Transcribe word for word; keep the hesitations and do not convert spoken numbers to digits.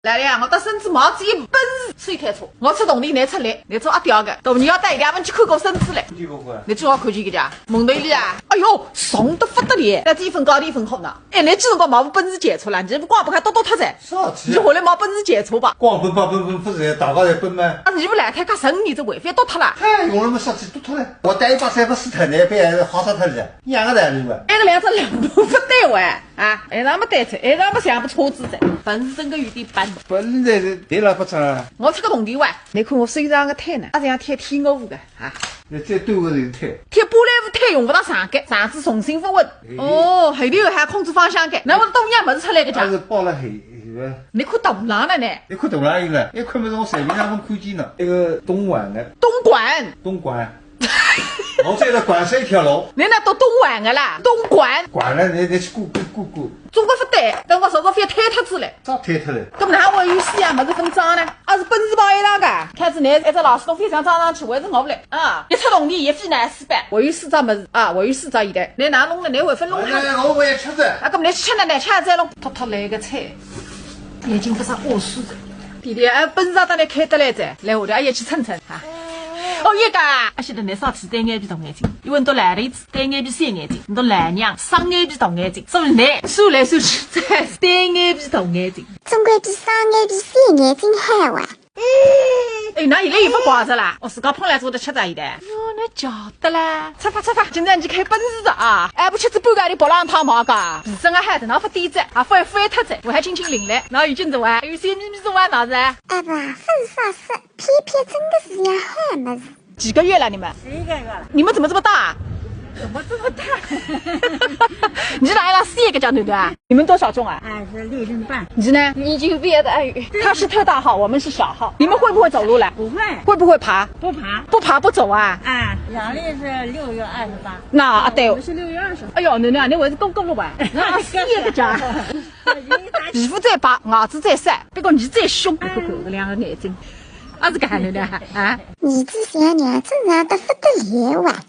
来了呀，我搭孙子买仔一本事，手推车，我出铜钿，侬出力，侬做阿爹个，大人要带伊拉们去看过孙子嘞。侬最好看见个家，蒙头里啊，哎哟，重得不得了，那这一份高低分好呢。哎，侬几辰光买部奔驰轿车啦？侬勿光勿看，倒倒脱噻。啥体啊？侬后来买奔驰轿车吧？光奔八奔奔勿是大家侪奔吗？啊，侬勿来，他家生意这违法倒脱啦。嗨，用了么啥体倒脱了？我带一把三八四脱呢，被人好杀脱了，一样个道理嘛。那个两只两步不对喂。 啊，还让么单车，还让么像部车子噻，奔是真个有点笨。奔在是对了不成啊？我出个铜钿哇，侬看我手上个胎呢，啊，这样胎贴我个啊，那最多个人胎。贴波兰舞胎用勿到上个，上次重新勿稳。哎。哦，后头还控制方向个，那我东洋物事出来个家。还是包了黑，是吧？侬看大浪了呢？侬看大浪有了，一看么是我随便哪能看见了，一个东莞的。东莞。东莞。 我这个管是一条路。侬那到东莞个啦，东莞。管了，你你去过过过过。中国勿对，等我说说非推脱子嘞。啥推脱嘞？搿么哪还有四样物事分赃呢？啊是奔驰跑一趟个，看是侬一只老鼠洞非常装上去，还是我勿来啊？一出铜钿也非难四百，我有四只物事啊，我有四只现在，侬哪弄呢？侬会分弄脱？哎，我也吃着。啊，搿么侬去吃呢，侬吃了再弄，偷偷来个菜。 眼睛勿是过水的。弟弟，哎，奔驰到底开得来着，来，我的阿爷去称称啊。哦，一个啊，阿晓得侬啥体单眼皮大眼睛，因为侬都来了一次，单眼皮小眼睛，侬都来娘，双眼皮大眼睛，所以侬算来算去，这还是单眼皮大眼睛。总归比双眼皮小眼睛好啊。哎，那现在又勿怪着啦，我自家碰来做的吃着现在。哟，那假的啦。出发出发，今朝侬去开奔驰的啊，哎，不吃只半个的白浪汤毛个，皮真个还等到勿低着，啊，勿会勿会脱着，我还轻轻领嘞，然后有劲子哇，有些咪咪子哇，哪子？哎爸，勿是啥事，偏偏真的是样好物事。几个月了你们？十一个月了。你们怎么这么大啊？怎么这么大？你是哪一个四个叫对不对啊？你们多少重啊？二十六斤半。你呢？你已经变得哎，他是特大号，我们是小号。你们会不会走路了？不会。会不会爬？不爬。不爬不走啊？啊，阳历是六月二十八。那啊，对。我们是六月二十。哎呦，囡囡啊，侬还是高高了吧？那四个叫。皮肤再白，牙齿再少，不过侬再凶，你看看搿两个眼睛，啊是搿能的啊？儿子像娘子像得不得了啊！